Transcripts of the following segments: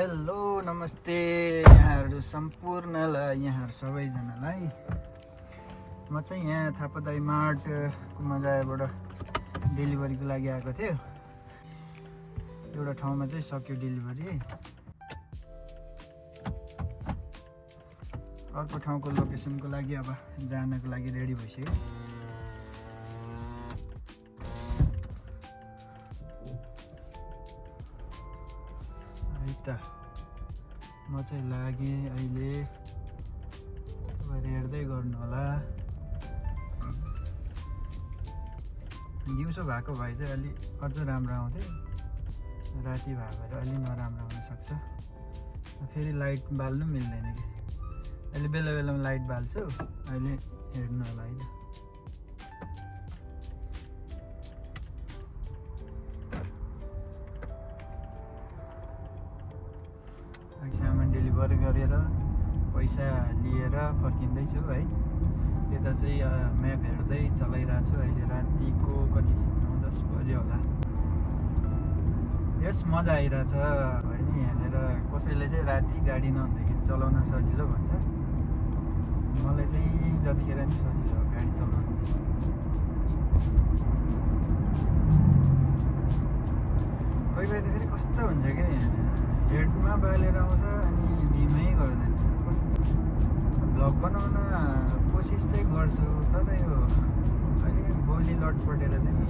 Hello नमस्ते यहाँहरू सम्पूर्णलाई, यहाँहरू सबैजनालाई। म चाहिँ यहाँ थापादाई मार्ट कुमागाबाट डेलिभरीको लागि आएको थियो। एउटा ठाउँमा चाहिँ सक्यो डेलिभरी, अर्को ठाउँको लोकेसनको लागि अब जानको लागि रेडी भइसक्यो। म चाहिँ लागेँ अहिले, तपाईँहरू हेर्दै गर्नु होला। दिउँसो भएको भए चाहिँ अलि अझ राम्रो आउँथ्यो, राति भयो भएर अलि नराम्रो हुनसक्छ। फेरि लाइट बाल्नु मिल्दैन कि, अहिले बेला बेलामा लाइट बाल्छु। अहिले हेर्नु होला है। सामान डेलिभरी गरेर पैसा लिएर फर्किँदैछु है। यता चाहिँ म्याप हेर्दै चलाइरहेको छु। अहिले रातिको कति 9-10 बज्यो होला। यस मजा आइरहेछ होइन। यहाँनिर कसैले चाहिँ राति गाडी नहुँदाखेरि चलाउन सजिलो भन्छ। मलाई चाहिँ जतिखेर नि सजिलो हो गाडी चलाउनु। कोही कोही त फेरि कस्तो हुन्छ क्या, हेडमा बालेर आउँछ अनि डिमै गर्दैन। कस्तो भ्लग बनाउन कोसिस चाहिँ गर्छु, तर यो अहिले बोली लटपटेर चाहिँ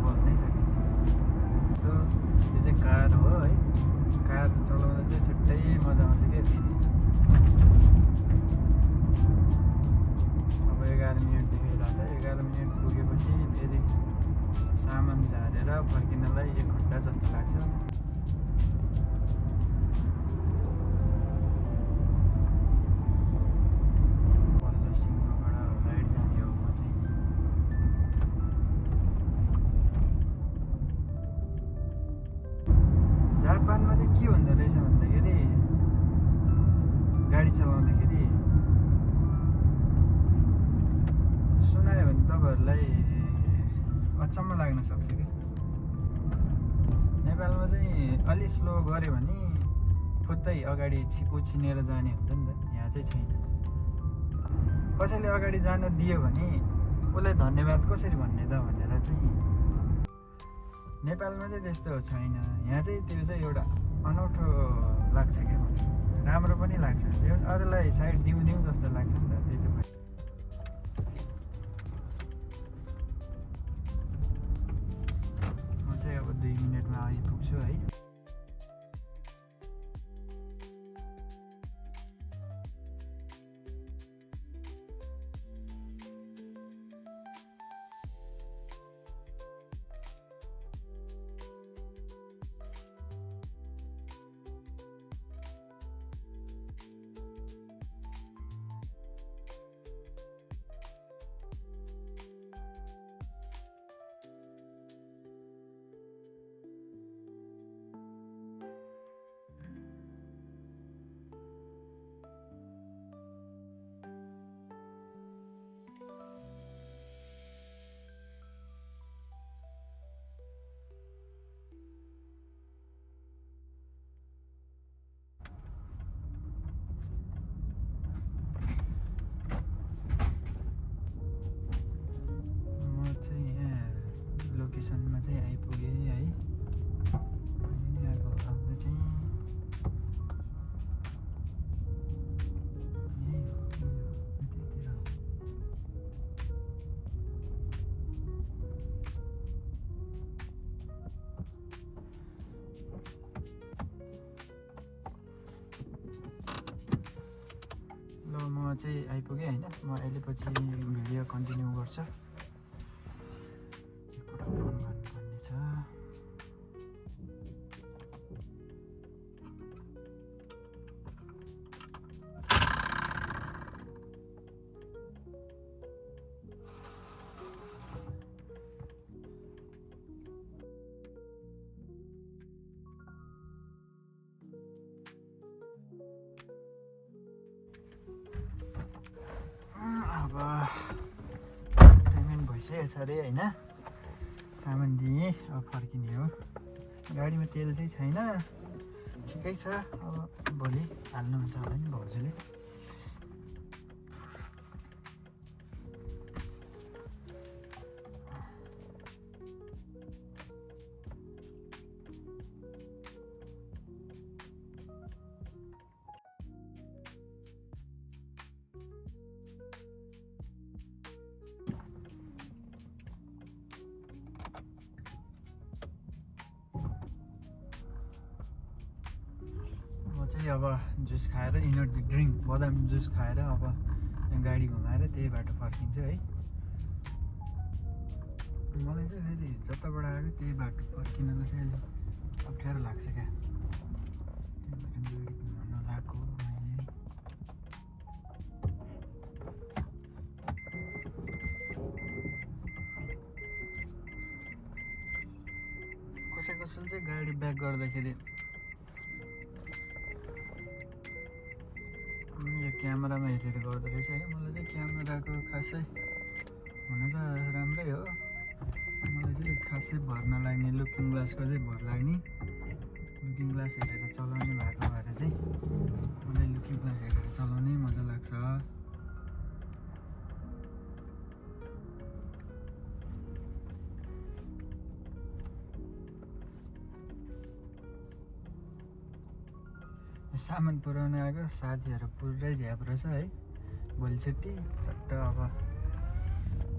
बोल्नै सकिन्छ। त्यो चाहिँ कार हो है। कार चलाउन चाहिँ छुट्टै मजा आउँछ क्या। फेरि अब 11 मिनट देखाइरहेछ। 11 मिनट पुगेपछि फेरि सामान झारेर फर्किनलाई 1 घन्टा जस्तो लाग्छ। जापानमा चाहिँ के हुँदो रहेछ भन्दाखेरि, गाडी चलाउँदाखेरि सुनायो भने तपाईँहरूलाई अचम्म लाग्न सक्छ कि। नेपालमा चाहिँ अलि स्लो गऱ्यो भने फुत्तै अगाडि उछिनेर जाने हुन्छ नि त। यहाँ चाहिँ छैन। कसैले अगाडि जान दियो भने उसलाई धन्यवाद कसरी भन्ने त भनेर चाहिँ नेपालमा चाहिँ त्यस्तो छैन। यहाँ चाहिँ त्यो चाहिँ एउटा अनौठो लाग्छ क्या। राम्रो पनि लाग्छ, त्यो अरूलाई साइड दिउँ जस्तो लाग्छ नि त। त्यही त म चाहिँ अब 2 मिनटमा आइपुग्छु है। लोकेसनमा चाहिँ आइपुगेँ है। अनि अब हाम्रो चाहिँ यही हो, त्यतिर। ल म चाहिँ आइपुगेँ होइन। म अहिले पछि भिडियो कन्टिन्यू गर्छु। फोन गर्नुपर्ने छ। अब पेमेन्ट भइसकेको छ अरे होइन। सामान दिएँ, अब फर्किने हो। गाडीमा तेल चाहिँ छैन, ठिकै छ। अब भोलि हाल्नुहुन्छ होला नि भाउजूले। चाहिँ अब जुस खाएर इनर्जी ड्रिङ्क बदाम जुस खाएर अब गाडी घुमाएर त्यही बाटो फर्किन्छु है। मलाई चाहिँ फेरि जताबाट आएको त्यही बाटो फर्किनलाई चाहिँ अलिक अप्ठ्यारो लाग्छ क्या। त्यही भएर गाडी घुमाउन लगाएको मैले। कसै चाहिँ गाडी ब्याक गर्दाखेरि यो क्यामेरामा हेरेर गर्दो रहेछ है। मलाई चाहिँ क्यामेराको खासै हुन त राम्रै हो, मलाई चाहिँ खासै भर नलाग्ने लुकिङ ग्लासको चाहिँ भर लाग्ने। लुकिङ ग्लास हेरेर चलाउने भएको भएर चाहिँ मलाई लुकिङ ग्लास हेरेर चलाउनै मजा लाग्छ। सामान पुऱ्याउन आएको साथीहरू पुरै झ्याप रहेछ है। भोलि छुट्टी चट्ट अब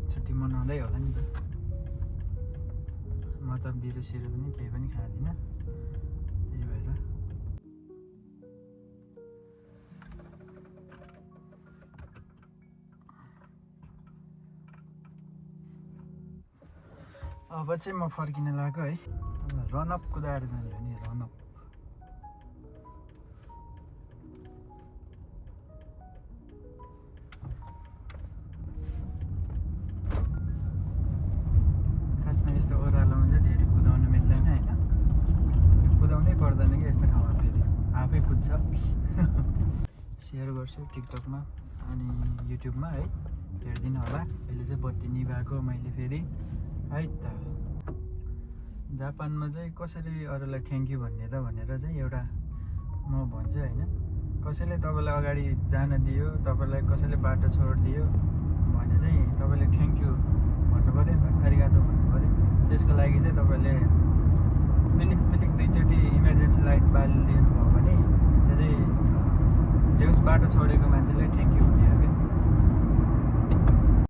छुट्टी मनाउँदै होला नि त। म त बिरुसिरु पनि केही पनि खाँदिनँ, त्यही भएर अब चाहिँ म फर्किन लागेको है। रनअप कुदाएर जाने हो नि, रनअप। पर्दैन कि यस्तो ठाउँमा फेरि आफै कुद्छ। सेयर गर्छु टिकटकमा अनि युट्युबमा है, हेरिदिनु होला। अहिले चाहिँ बत्ती निभाएको मैले फेरि है त। जापानमा चाहिँ कसरी अरूलाई थ्याङ्क यू भन्ने त भनेर चाहिँ एउटा म भन्छु होइन। कसैले तपाईँलाई अगाडि जान दियो, तपाईँलाई कसैले बाटो छोडिदियो भने चाहिँ तपाईँले थ्याङ्क यू भन्नु पऱ्यो नि त, आरिगातो भन्नु पऱ्यो। त्यसको लागि चाहिँ तपाईँले पिलिक पिलिक दुईचोटि इमर्जेन्सी लाइट बालिदिनु भयो भने त्यो चाहिँ जे होस् बाटो छोडेको मान्छेले थ्याङ्क यू